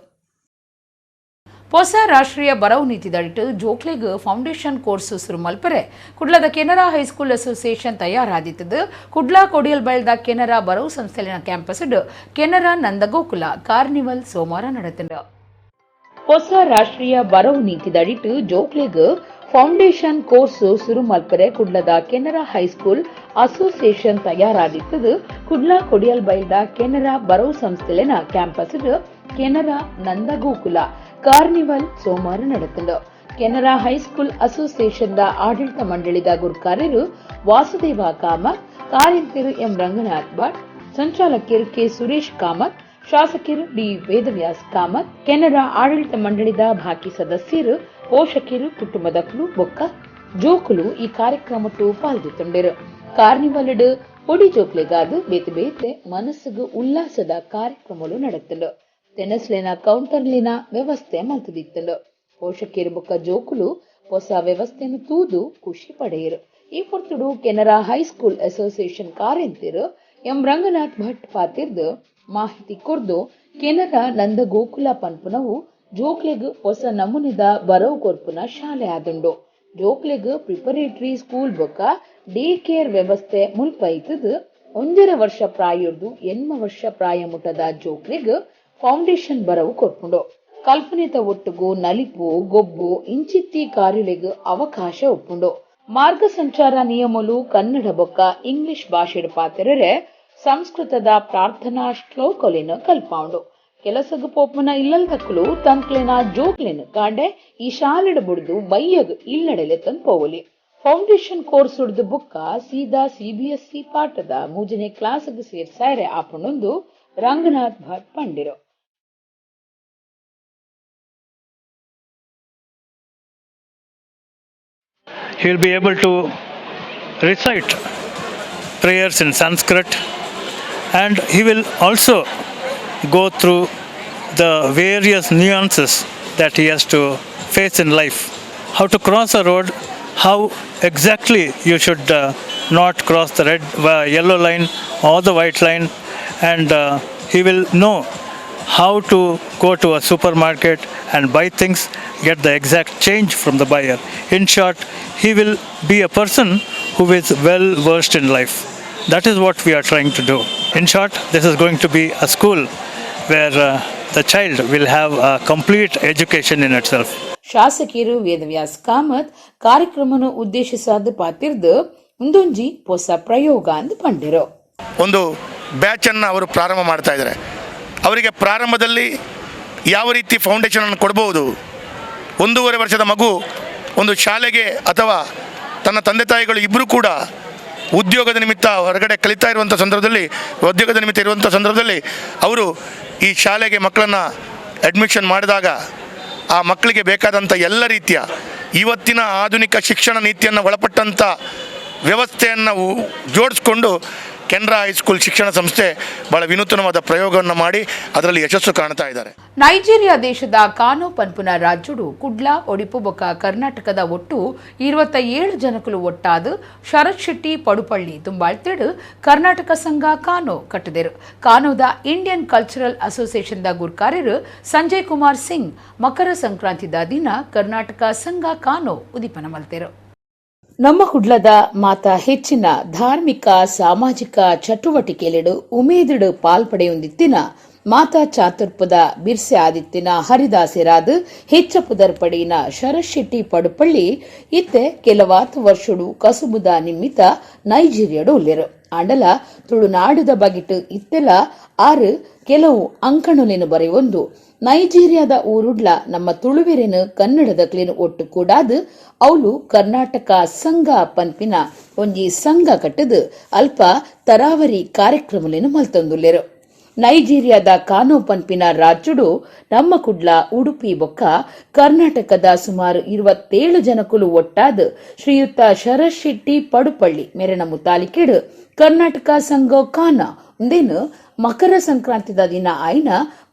ಹೊಸ ರಾಷ್ಟ್ರೀಯ ಬರವು ನೀತಿದಡಿಟ್ ಜೋಕ್ಲೆಗ್ ಫೌಂಡೇಶನ್ ಕೋರ್ಸ್ ಸುರು ಮಲ್ಪರೆ ಕುಡ್ಲದ Canara high school association ತಯಾರಾದಿತ್ತದು. Kudla Kodiyal ಬೈಲ್ದ Canara ಬರವು ಸಂಸ್ಥೆಲಿನ ಕ್ಯಾಂಪಸ್ ಕೆನರಾ ನಂದಗೋಕುಲ ಕಾರ್ನಿವಲ್ ಸೋಮವಾರ ನಡೆತಂಡು. ಹೊಸ ರಾಷ್ಟ್ರೀಯ ಬರವು ನೀತಿದಡಿಟ್ ಜೋಕ್ಲೆಗ್ ಫೌಂಡೇಶನ್ ಕೋರ್ಸ್ ಸುರು ಮಲ್ಪರೆ ಕುಡ್ಲದ Canara high school association ತಯಾರಾದಿತ್ತದು. Kudla Kodiyal ಬೈಲ್ದ Canara ಬರವು ಸಂಸ್ಥೆಲಿನ ಕ್ಯಾಂಪಸ್ ಕೆನರಾ ನಂದಗೋಕುಲ ಕಾರ್ನಿವಲ್ ಸೋಮವಾರ ನಡೆತಂಡು. ಕೆನರಾ ಹೈಸ್ಕೂಲ್ ಅಸೋಸಿಯೇಷನ್ದ ಆಡಳಿತ ಮಂಡಳಿದ ಗುರ್ಕಾರ್ಯರು ವಾಸುದೇವ ಕಾಮತ್, ಕಾರ್ಯಂತೆರು ಎಂ ರಂಗನಾಥ್ ಭಟ್, ಸಂಚಾಲಕರು ಕೆ ಸುರೇಶ್ ಕಾಮತ್, ಶಾಸಕರು ಡಿ ವೇದವ್ಯಾಸ್ ಕಾಮತ್, ಕೆನರಾ ಆಡಳಿತ ಮಂಡಳಿದ ಬಾಕಿ ಸದಸ್ಯರು, ಪೋಷಕರು, ಕುಟುಂಬದಕ್ಲು ಬೊಕ್ಕ ಜೋಕುಲು ಈ ಕಾರ್ಯಕ್ರಮಟ್ಟು ಪಾಲ್ದಿತ್ತುಂಡೆರು. ಕಾರ್ನಿವಲ್ಡ್ ಪೊಡಿ ಜೋಕ್ಲೆಗಾದು ಬೇತೆ ಬೇತೆ ಮನಸ್ಸುಗು ಉಲ್ಲಾಸದ ಕಾರ್ಯಕ್ರಮಗಳು ನಡೆತಂಡು. ತೆನಸ್ಲಿನ ಕೌಂಟರ್ಲಿನ ವ್ಯವಸ್ಥೆ ಮಲ್ತದಿತ್ತಂಡು. ಪೋಷಕರು ಬೊಕ್ಕ ಜೋಕುಲು ಹೊಸ ವ್ಯವಸ್ಥೆಯನ್ನು ತೂದು ಖುಷಿ ಪಡೆಯರು. ಈ ಪೊರ್ತುಡು Canara high school association ಕಾರ್ಯಂತಿರು M Ranganath Bhat ಪಾತಿರ್ದು ಮಾಹಿತಿ ಕೊರ್ದು, ಕೆನರಾ ನಂದಗೋಕುಲ ಪನ್ಪುನವು ಜೋಕ್ಲೆಗ್ ಹೊಸ ನಮೂನೆದ ಬರವು ಕೊರ್ಪುನ ಶಾಲೆ ಆದುಂಡು. ಜೋಕ್ಲೆಗ್ ಪ್ರಿಪರೇಟರಿ ಸ್ಕೂಲ್ ಬೊಕ್ಕ ಡೇ ಕೇರ್ ವ್ಯವಸ್ಥೆ ಮುಲ್ಪ ಇತ್ತದು. 1.5 ವರ್ಷ ಪ್ರಾಯೊರ್ದು 8 ವರ್ಷ ಪ್ರಾಯ ಮುಟ್ಟದ ಜೋಕ್ಲೆಗ್ ಫೌಂಡೇಶನ್ ಬರವು ಕೊರ್ಪುಂಡು. ಕಲ್ಪನೆತ ಒಟ್ಟುಗು ನಲಿಪು, ಗೊಬ್ಬು ಇಂಚಿತ್ತಿ ಕಾರ್ಯಲೆಗ್ ಅವಕಾಶ ಉಪ್ಪುಂಡು. ಮಾರ್ಗ ಸಂಚಾರ ನಿಯಮಲು ಕನ್ನಡ ಬೊಕ್ಕ ಇಂಗ್ಲಿಷ್ ಭಾಷೆಡ್ ಪಾತೆರರೆ ಸಂಸ್ಕೃತದ ಪ್ರಾರ್ಥನಾ ಶ್ಲೋಕೊಲೆನ್ ಕಲ್ಪಾವುಂಡು. ಕೆಲಸಗ್ ಪೋಪುನ ಇಲ್ಲಲ್ದಕುಲು ತಂಕ್ಲೆನ ಜೋಕ್ಲೆನ್ ಕಾಂಡೆ ಈ ಶಾಲೆಡ್ ಬುಡ್ದು ಬಯ್ಯಗ್ ಇಲ್ಲಡೆ ಲೆತ್ತೊಂದು ಪೋವೊಲಿ. ಫೌಂಡೇಶನ್ ಕೋರ್ಸ್ ಉಡ್ದು ಬುಕ್ಕ ಸೀದಾ ಸಿಬಿಎಸ್ಇ ಪಾಠದ ಮೂಜನೇ ಕ್ಲಾಸ್ಗ್ ಸೇರ್ಸಾಯೆರೆ ಆಪುಂಡುಂದು Ranganath Bhat ಪಂಡೆರು. He will be able to recite prayers in Sanskrit, and he will also go through the various nuances that he has to face in life. How to cross a road, how exactly you should not cross the red, yellow line or the white line, and he will know how to go to a supermarket and buy things, get the exact change from the buyer. In short, he will be a person who is well versed in life. That is what we are trying to do. In short, this is going to be a school where the child will have a complete education in itself. ಶಾಸಕಿಯರು Vedavyas Kamath ಕಾರ್ಯಕ್ರಮನು ಉದ್ದೇಶಿಸಾದ ಪಾತಿರ್ದು ಉಂದೊಂಜಿ ಪೊಸ ಪ್ರಯೋಗ ಅಂದ್ ಪಂಡೆರು. ಒಂದು ಬ್ಯಾಚನ್ನು ಅವರು ಪ್ರಾರಂಭ ಮಾಡ್ತಾ ಇದ್ದಾರೆ. ಅವರಿಗೆ ಪ್ರಾರಂಭದಲ್ಲಿ ಯಾವ ರೀತಿ ಫೌಂಡೇಶನನ್ನು ಕೊಡ್ಬೋದು, 1.5 ವರ್ಷದ ಮಗು ಒಂದು ಶಾಲೆಗೆ ಅಥವಾ ತನ್ನ ತಂದೆ ತಾಯಿಗಳು ಇಬ್ಬರೂ ಕೂಡ ಉದ್ಯೋಗದ ನಿಮಿತ್ತ ಹೊರಗಡೆ ಕಲಿತಾ ಇರುವಂಥ ಸಂದರ್ಭದಲ್ಲಿ, ಉದ್ಯೋಗದ ನಿಮಿತ್ತ ಇರುವಂಥ ಸಂದರ್ಭದಲ್ಲಿ ಅವರು ಈ ಶಾಲೆಗೆ ಮಕ್ಕಳನ್ನು ಅಡ್ಮಿಷನ್ ಮಾಡಿದಾಗ ಆ ಮಕ್ಕಳಿಗೆ ಬೇಕಾದಂಥ ಎಲ್ಲ ರೀತಿಯ ಇವತ್ತಿನ ಆಧುನಿಕ ಶಿಕ್ಷಣ ನೀತಿಯನ್ನು ಒಳಪಟ್ಟಂಥ ವ್ಯವಸ್ಥೆಯನ್ನು ಜೋಡಿಸ್ಕೊಂಡು ಕೆನರಾ ಹೈಸ್ಕೂಲ್ ಶಿಕ್ಷಣ ಸಂಸ್ಥೆ ಭಾಳ ವಿನೂತನವಾದ ಪ್ರಯೋಗವನ್ನು ಮಾಡಿ ಅದರಲ್ಲಿ ಯಶಸ್ಸು ಕಾಣ್ತಾ ಇದ್ದಾರೆ. ನೈಜೀರಿಯಾ ದೇಶದ ಕಾನೋ ಪನ್ಪುನ ರಾಜ್ಯಡು ಕುಡ್ಲಾ, ಒಡಿಪು ಬೊಕ ಕರ್ನಾಟಕದ ಒಟ್ಟು 27 ಜನಕುಲು ಒಟ್ಟಾದು ಶರತ್ ಶೆಟ್ಟಿ ಪಡುಪಳ್ಳಿ ತುಂಬಾಳ್ತೇಡು ಕರ್ನಾಟಕ ಸಂಘ ಕಾನೋ ಕಟ್ಟುದೆರು. ಕಾನೋದ ಇಂಡಿಯನ್ ಕಲ್ಚರಲ್ ಅಸೋಸಿಯೇಷನ್ದ ಗುರ್ಕಾರ್ಯರು ಸಂಜಯ್ ಕುಮಾರ್ ಸಿಂಗ್ ಮಕರ ಸಂಕ್ರಾಂತಿದ ದಿನ ಕರ್ನಾಟಕ ಸಂಘ ಕಾನೋ ಉದಿಪನ ಮಲ್ತೆರು. ನಮ್ಮ ಕುಡ್ಲದ ಮಾತ ಹೆಚ್ಚಿನ ಧಾರ್ಮಿಕ ಸಾಮಾಜಿಕ ಚಟುವಟಿಕೆಲೆಡು ಉಮೇದಿಡು ಪಾಲ್ಪಡೆಯೊಂದಿತ್ತಿನ ಮಾತಾ ಚಾತುರ್ಪದ ಬಿರ್ಸೆ ಆದಿತ್ತಿನ ಹರಿದಾಸೆರಾದ್ ಹೆಚ್ಚ ಪುದರ್ಪಡಿನ ಶರತ್ ಶೆಟ್ಟಿ ಪಡುಪಳ್ಳಿ ಇತ್ತೆ ಕೆಲವಾತ್ ವರ್ಷಡು ಕಸುಬುದ ನಿಮಿತ್ತ ನೈಜೀರಿಯಡು ಉಲ್ಲೆರು. ಆಂಡಲ ತುಳುನಾಡುದ ಬಗಿಟ್ ಇತ್ತೆಲ ಆರು ಕೆಲವು ಅಂಕಣುಲೆನು ಬರೆಯೊಂದು ನೈಜೀರಿಯಾದ ಊರುಡ್ಲ ನಮ್ಮ ತುಳುವೆರೆನು ಕನ್ನಡದ ಕ್ಲೇನು ಒಟ್ಟು ಕೂಡಾದು ಅವಳು ಕರ್ನಾಟಕ ಸಂಘ ಪನ್ಪಿನ ಒಂಜಿ ಸಂಘ ಕಟ್ಟದು ಅಲ್ಪ ತರಾವರಿ ಕಾರ್ಯಕ್ರಮಲೇನು ಮಲ್ತೊಂದುಲ್ಲೆರು. ನೈಜೀರಿಯಾದ ಕಾನೋ ಪನ್ಪಿನ ರಾಜ್ಯಡು ನಮ್ಮ ಕುಡ್ಲ, ಉಡುಪಿ ಬೊಕ್ಕ ಕರ್ನಾಟಕದ ಸುಮಾರು 27 ಜನಕುಲು ಒಟ್ಟಾದ ಶ್ರೀಯುತ ಶರತ್ ಶೆಟ್ಟಿ ಪಡುಪಳ್ಳಿ ಮೆರೆನ ಮುತಾಲಿಕೆಡು ಕರ್ನಾಟಕ ಸಂಘ ಕಾನ ಉಂದೇನು ಮಕರ ಸಂಕ್ರಾಂತಿದ ದಿನ ಆಯ್ನ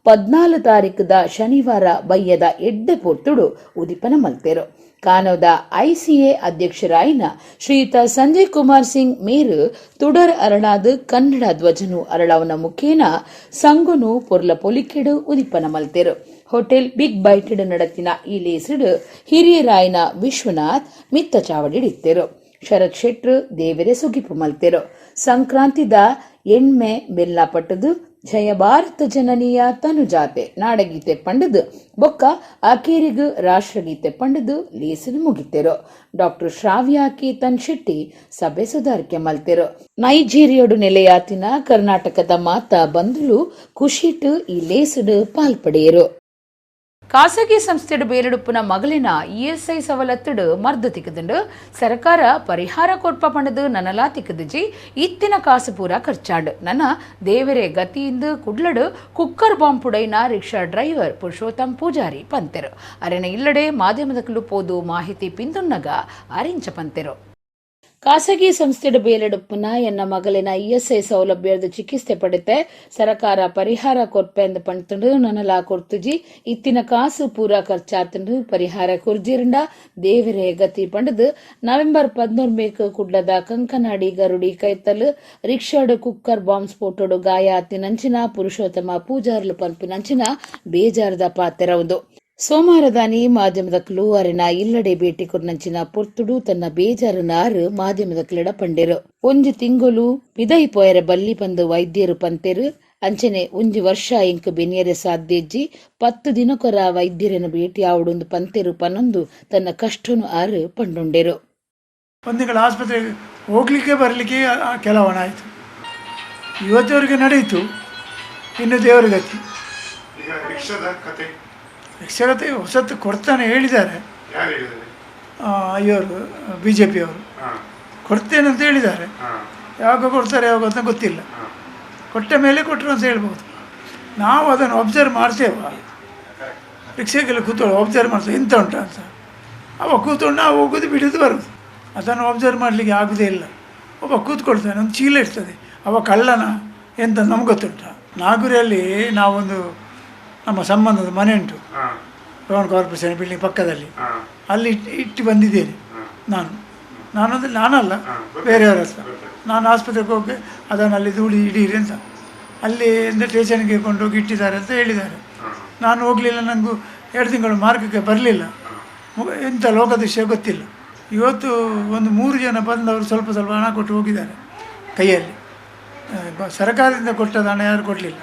14 ತಾರೀಕುದ ಶನಿವಾರ ಬಯ್ಯದ ಎಡ್ಡೆ ಪೊರ್ತುಡು ಉದಿಪನ ಮಲ್ತೆರು. ಕಾನೋದ ಐಸಿಎ ಅಧ್ಯಕ್ಷರಾಯಿನ ಶ್ರೀಯುತ ಸಂಜಯ್ ಕುಮಾರ್ ಸಿಂಗ್ ಮೇರು ತುಡರ್ ಅರಳಾದ ಕನ್ನಡ ಧ್ವಜನು ಅರಳವನ ಮುಖೇನ ಸಂಗುನು ಪೊರ್ಲ ಪೊಲಿಕೆಡು ಉದಿಪನ ಮಲ್ತೆರು. ಹೋಟೆಲ್ ಬಿಗ್ ಬೈಟೆಡ್ ನಡತಿನ ಈ ಲೇಸಿಡು ಹಿರಿಯರಾಯನ ವಿಶ್ವನಾಥ್ ಮಿತ್ತ ಚಾವಡಿಡಿತ್ತೆರು. ಶರತ್ ಶೆಟ್ರು ದೇವರೆ ಸುಗಿಪು ಮಲ್ತೆರು. ಸಂಕ್ರಾಂತಿದ ಎಣ್ಮೆ ಬೆಲ್ಲ ಪಟ್ಟದು ಜಯ ಭಾರತ ಜನನಿಯ ತನುಜಾತೆ ನಾಡಗೀತೆ ಪಂಡದು ಬೊಕ್ಕ ಅಕೇರಿಗು ರಾಷ್ಟ್ರಗೀತೆ ಪಂಡದು ಲೇಸನು ಮುಗಿತೆರು. ಡಾಕ್ಟರ್ ಶ್ರಾವ್ಯ ಕೇತನ್ ಶೆಟ್ಟಿ ಸಭೆ ಸುಧಾರಿಕೆ ಮಲ್ತೆರು. ನೈಜೀರಿಯೋಡು ನೆಲೆಯಾತಿನ ಕರ್ನಾಟಕದ ಮಾತಾ ಬಂಧುಲು ಖುಷಿಟು ಈ ಲೇಸುಡು ಪಾಲ್ಪಡೆಯರು. ಖಾಸಗಿ ಸಂಸ್ಥೆಡು ಬೇರೆಡುಪ್ಪುನ ಮಗಲಿನ ಇಎಸ್ಐ ಸವಲತ್ತುಡು ಮರ್ದು ತಿಕ್ಕದುಂಡು. ಸರ್ಕಾರ ಪರಿಹಾರ ಕೊರ್ಪ ಪಂಡದು ನನಲಾ ತಿಕ್ಕದುಜಿ. ಇತ್ತಿನ ಕಾಸು ಪೂರ ಖರ್ಚಾಂಡು ನನ್ನ ದೇವರೇ ಗತಿಯಿಂದ ಕುಡ್ಲಡು ಕುಕ್ಕರ್ ಬಾಂಬ್ ಪುಡೈನ ರಿಕ್ಷಾ ಡ್ರೈವರ್ ಪುರುಷೋತ್ತಮ್ ಪೂಜಾರಿ ಪಂತೆರು. ಅರೆನ ಇಲ್ಲಡೆ ಮಾಧ್ಯಮದಕಲು ಪೋದು ಮಾಹಿತಿ ಪಿಂದುನ್ನಗ ಅರಿಂಚ ಪಂತೆರು. ಖಾಸಗಿ ಸಂಸ್ಥೆಡು ಬೇಲೆಡುಪ್ಪುನ ಎನ್ನ ಮಗಲಿನ ಇಎಸ್ಐ ಸೌಲಭ್ಯದ ಚಿಕಿತ್ಸೆ ಪಡೆತೆ ಸರ್ಕಾರ ಪರಿಹಾರ ಕೊರ್ಪೆಂದು ಪಂತುಂಡು ನನಲಾ ಕೊರ್ತುಜಿ. ಇತ್ತಿನ ಕಾಸು ಪೂರ ಖರ್ಚಾತುಂಡು. ಪರಿಹಾರ ಕೊರ್ಜಿರಂಡ ದೇವರೇ ಗತಿ ಪಂಡದು ನವೆಂಬರ್ 11 ಮೇಕ್ ಕುಡ್ಲದ ಕಂಕನಾಡಿ ಗರುಡಿ ಕೈತಲ್ ರಿಕ್ಷಾಡು ಕುಕ್ಕರ್ ಬಾಂಬ್ ಸ್ಫೋಟೋಡು ಗಾಯ ಆತಿನಂಚಿನ ಪುರುಷೋತ್ತಮ ಪೂಜಾರ್ಲು ಪನ್ಪಿನಂಚಿನ ಬೇಜಾರದ ಪಾತೆರವುದು. ಸೋಮವಾರದಾನಿ ಮಾಧ್ಯಮದಕ್ಲು ಅರೆನ ಇಲ್ಲಡೆ ಭೇಟಿ ಕೊರ್ನಂಚಿನ ಪೊರ್ತುಡು ತನ್ನ ಬೇಜಾರು ನಾರು ಮಾಧ್ಯಮದಕ್ಲೆಡ ಪಂಡೆರು. ಒಂಜಿ ತಿಂಗೊಲು ಪಿದೈ ಪೋಯರೆ ಬಲ್ಲಿ ಪಂದು ವೈದ್ಯರು ಪಂತೆರು. ಅಂಚನೆ ಒಂಜಿ ವರ್ಷ ಇಂಕ್ ಬೆನಿಯರೆ ಸಾಧ್ಯಜ್ಜಿ 10 ದಿನಕೊರ ವೈದ್ಯರನ್ನು ಭೇಟಿ ಆವಡೊಂದು ಪಂತೆರು ಪನ್ನೊಂದು ತನ್ನ ಕಷ್ಟನು ಆರು ಪಂಡುಂಡೆರು. ಒಂದು ತಿಂಗಳ ಆಸ್ಪತ್ರೆಗೆ ಹೋಗ್ಲಿಕ್ಕೆ ಬರಲಿಕ್ಕೆ ಕೆಲವಣ ಆಯಿತು. ಇವತ್ತವರೆಗೆ ನಡೆಯಿತು, ಇನ್ನು ದೇವರ ಗತಿ. ಈಗ ರಿಕ್ಷಾದ ಕತೆ, ರಿಕ್ಷಾ ಕತೆ ಹೊಸತು ಕೊಡ್ತಾನೆ ಹೇಳಿದ್ದಾರೆ. ಯಾರು ಹೇಳಿದ್ದಾರೆ? ಇವರು ಬಿ ಜೆ ಪಿಯವರು ಕೊಡ್ತೇನೆ ಅಂತ ಹೇಳಿದ್ದಾರೆ. ಯಾವಾಗ ಕೊಡ್ತಾರೆ ಯಾವಾಗ ಅಂತ ಗೊತ್ತಿಲ್ಲ. ಕೊಟ್ಟ ಮೇಲೆ ಕೊಟ್ಟರು ಅಂತ ಹೇಳ್ಬೋದು. ನಾವು ಅದನ್ನು ಒಬ್ಸರ್ವ್ ಮಾಡ್ತೇವೆ. ರಿಕ್ಷಾಗೆಲ್ಲ ಕೂತ್ಕೊಳ್ಳೋ ಒಬ್ಸರ್ವ್ ಮಾಡ್ತೇವೆ ಎಂತ ಉಂಟು ಅಂತ. ಅವ ಕೂತ್ಕೊಂಡು ನಾವು ಹೋಗೋದು ಬಿಡೋದು ಬರೋದು, ಅದನ್ನು ಒಬ್ಸರ್ವ್ ಮಾಡಲಿಕ್ಕೆ ಆಗೋದೇ ಇಲ್ಲ. ಒಬ್ಬ ಕೂತ್ಕೊಳ್ತಾನೆ, ಒಂದು ಚೀಲ ಇರ್ತದೆ, ಅವ ಕಳ್ಳನ ಎಂತ ನಮ್ಗೆ ಗೊತ್ತುಂಟ. ನಾಗುರಿಯಲ್ಲಿ ನಾವೊಂದು ನಮ್ಮ ಸಂಬಂಧದ ಮನೆ ಉಂಟು, ರೋಹನ್ ಕಾರ್ಪೊರೇಷನ್ ಬಿಲ್ಡಿಂಗ್ ಪಕ್ಕದಲ್ಲಿ, ಅಲ್ಲಿ ಇಟ್ಟು ಬಂದಿದ್ದೇನೆ ನಾನು. ನಾನಂದರೆ ನಾನಲ್ಲ, ಬೇರೆಯವರ ಹತ್ರ. ನಾನು ಆಸ್ಪತ್ರೆಗೆ ಹೋಗಿ ಅದನ್ನು ಅಲ್ಲಿ ಧೂಳಿ ಇಡೀರಿ ಅಂತ, ಅಲ್ಲಿ ಸ್ಟೇಷನ್ಗೆ ಕೊಂಡೋಗಿ ಇಟ್ಟಿದ್ದಾರೆ ಅಂತ ಹೇಳಿದ್ದಾರೆ. ನಾನು ಹೋಗಲಿಲ್ಲ, ನನಗೂ 2 ತಿಂಗಳು ಮಾರ್ಗಕ್ಕೆ ಬರಲಿಲ್ಲ. ಎಂಥ ಲೋಕದೃಶ್ಯ ಗೊತ್ತಿಲ್ಲ. ಇವತ್ತು ಒಂದು 3 ಜನ ಬಂದವರು ಸ್ವಲ್ಪ ಸ್ವಲ್ಪ ಹಣ ಕೊಟ್ಟು ಹೋಗಿದ್ದಾರೆ ಕೈಯಲ್ಲಿ. ಸರ್ಕಾರದಿಂದ ಕೊಟ್ಟದ ಹಣ ಯಾರು ಕೊಡಲಿಲ್ಲ.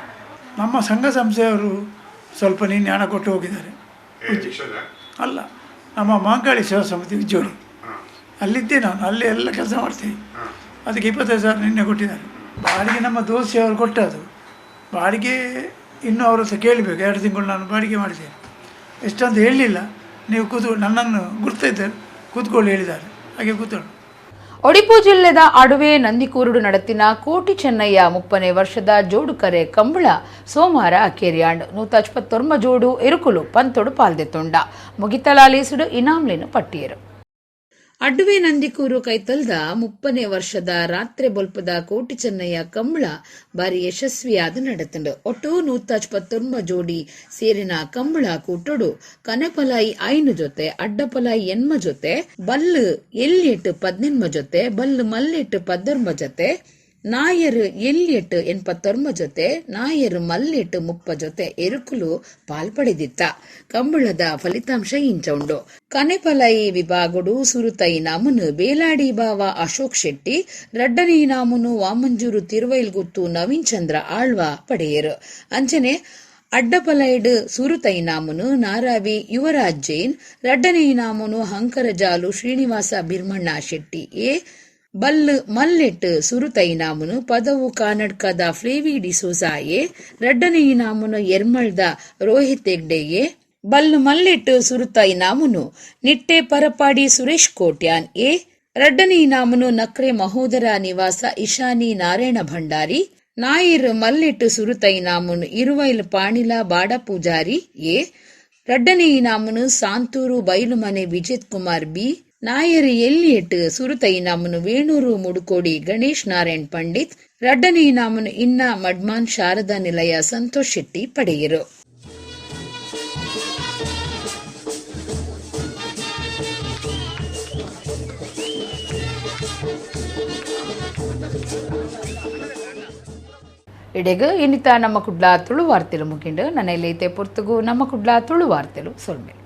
ನಮ್ಮ ಸಂಘ ಸಂಸ್ಥೆಯವರು ಸ್ವಲ್ಪ ನಿನ್ನೆ ಹಣ ಕೊಟ್ಟು ಹೋಗಿದ್ದಾರೆ. ಅಲ್ಲ, ನಮ್ಮ ಮಾಂಕಾಳಿ ಸೇವಾ ಸಮಿತಿ ಉಜ್ಜೋಡಿ, ಅಲ್ಲಿದ್ದೆ ನಾನು, ಅಲ್ಲಿ ಎಲ್ಲ ಕೆಲಸ ಮಾಡ್ತೀನಿ. ಅದಕ್ಕೆ 25,000 ನಿನ್ನೆ ಕೊಟ್ಟಿದ್ದಾರೆ. ಬಾಡಿಗೆ ನಮ್ಮ ದೋಸೆಯವರು ಕೊಟ್ಟದ್ದು. ಬಾಡಿಗೆ ಇನ್ನೂ ಅವ್ರ ಹತ್ರ ಕೇಳಬೇಕು. 2 ತಿಂಗಳು ನಾನು ಬಾಡಿಗೆ ಮಾಡಿದ್ದೇನೆ, ಎಷ್ಟಂತ ಹೇಳಲಿಲ್ಲ. ನೀವು ಕೂತು ನನ್ನನ್ನು ಗುರ್ತಿದ್ದಾರೆ, ಕೂತ್ಕೊಳ್ಳಿ ಹೇಳಿದ್ದಾರೆ, ಹಾಗೆ ಕೂತ್ಕೊಂಡು. ಒಡಿಪು ಜಿಲ್ಲೆದ ಅಡುವೆ ನಂದಿಕೂರುಡು ನಡತಿನ ಕೋಟಿ ಚೆನ್ನಯ್ಯ 30ನೇ ವರ್ಷದ ಜೋಡುಕರೆ ಕಂಬಳ ಸೋಮವಾರ ಅಕೇರಿಯಾಂಡ್ 129 ಜೋಡು ಎರುಕುಲು ಪಂತೊಡು ಪಾಲ್ದೆತ್ತೊಂಡ ಮುಗಿತಲಾಲೇಸುಡು ಇನಾಮ್ಲೇನು ಪಟ್ಟಿಯರು. ಅಡ್ಡುವೆ ನಂದಿಕೂರು ಕೈತಲ್ದ 30ನೇ ವರ್ಷದ ರಾತ್ರಿ ಬೊಲ್ಪದ ಕೋಟಿ ಚೆನ್ನಯ್ಯ ಕಂಬಳ ಬಾರಿ ಯಶಸ್ವಿಯಾದ ನಡತಂಡು. ಒಟ್ಟು 129 ಜೋಡಿ ಸೇರಿನ ಕಂಬಳ ಕೂಟೋಡು ಕನಪಲಾಯಿ 5 ಜೊತೆ, ಅಡ್ಡಪಲಾಯಿ 8 ಜೊತೆ, ಬಲ್ಲು ಎಲ್ಲಿಟ್ಟು 18 ಜೊತೆ, ಬಲ್ಲು ಮಲ್ಲಿಟ್ಟು 19 ಜೊತೆ, ನಾಯರು ಎಲ್ಲಿಟ್ಟು 89 ಜೊತೆ, ನಾಯರು ಮಲ್ಲಿಟ್ಟು 30 ಜೊತೆ ಎರುಕುಲು ಪಾಲ್ಪಡೆದಿತ್ತ. ಕಂಬಳದ ಫಲಿತಾಂಶ ಇಂಚ ಉಂಡು. ಕನೆಪಲೈ ವಿಭಾಗಡು ಸುರುತ ಇನಾಮುನು ಬೇಲಾಡಿ ಬಾವ ಅಶೋಕ್ ಶೆಟ್ಟಿ, ರಡ್ಡನೆ ಇನಾಮುನು ವಾಮಂಜೂರು ತಿರುವೈಲ್ಗುತ್ತು ನವೀನ್ ಚಂದ್ರ ಆಳ್ವ ಪಡೆಯರು. ಅಂಚನೆ ಅಡ್ಡಪಲೈಡ್ ಸುರುತ ಇನಾಮುನು ನಾರಾವಿ ಯುವರಾಜ್ ಜೈನ್, ರಡ್ಡನೆ ಇನಾಮುನು ಹಂಕರಜಾಲು ಶ್ರೀನಿವಾಸ ಬಿರ್ಮಣ್ಣ ಶೆಟ್ಟಿ ಎ, ಬಲ್ಲು ಮಲ್ಲೆಟ್ ಸುರುತ ಇನಾಮುನು ಪದವು ಕಾನಡ್ಕದ ಫ್ಲೇವಿ ಡಿಸೋಜಾ ಎ, ರಡ್ಡನೆ ಇನಾಮುನು ಎರ್ಮಳ್ದ ರೋಹಿತ್ ಹೆಗ್ಡೆ ಎ, ಬಲ್ಲು ಮಲ್ಲೆಟ್ ಸುರುತ ಇನಾಮುನು ನಿಟ್ಟೆ ಪರಪಾಡಿ ಸುರೇಶ್ ಕೋಟ್ಯಾನ್ ಎ, ರಡ್ಡನೆ ಇನಾಮುನು ನಕ್ರೆ ಮಹೋದರ ನಿವಾಸ ಇಶಾನಿ ನಾರಾಯಣ ಭಂಡಾರಿ, ನಾಯಿರ್ ಮಲ್ಲೆಟ್ ಸುರುತ ಇನಾಮುನು ಇರುವೈಲ್ ಪಾಣಿಲ ಬಾಡ ಪೂಜಾರಿ ಎ, ರಡ್ಡನೆ ಇನಾಮುನು ಸಾಂತೂರು ಬೈಲುಮನೆ ವಿಜಿತ್ ಕುಮಾರ್ ಬಿ, ನಾಯರ್ ಎಲ್ಲಿಯೆಟ್ ಸುರುತ ಇನಾಮುನು ವೇಣೂರು ಮುಡುಕೋಡಿ ಗಣೇಶ್ ನಾರಾಯಣ್ ಪಂಡಿತ್, ರಡ್ಡನೆ ಇನಾಮುನು ಇನ್ನ ಮಡ್ಮಾನ್ ಶಾರದಾ ನಿಲಯ ಸಂತೋಷ್ ಶೆಟ್ಟಿ ಪಡೆಯರು. ಇಡೆಗ ಇನ್ನಿತ ನಮ್ಮ ಕುಡ್ಲ ತುಳು ವಾರ್ತೆಲು ಮುಗಿಂಡು. ನನ್ನ ಇಲ್ಲಿ ಪೊರ್ತುಗು ನಮ್ಮ ಕುಡ್ಲ ತುಳು ವಾರ್ತೆಲು ಸೊಲ್ಮೇಲು.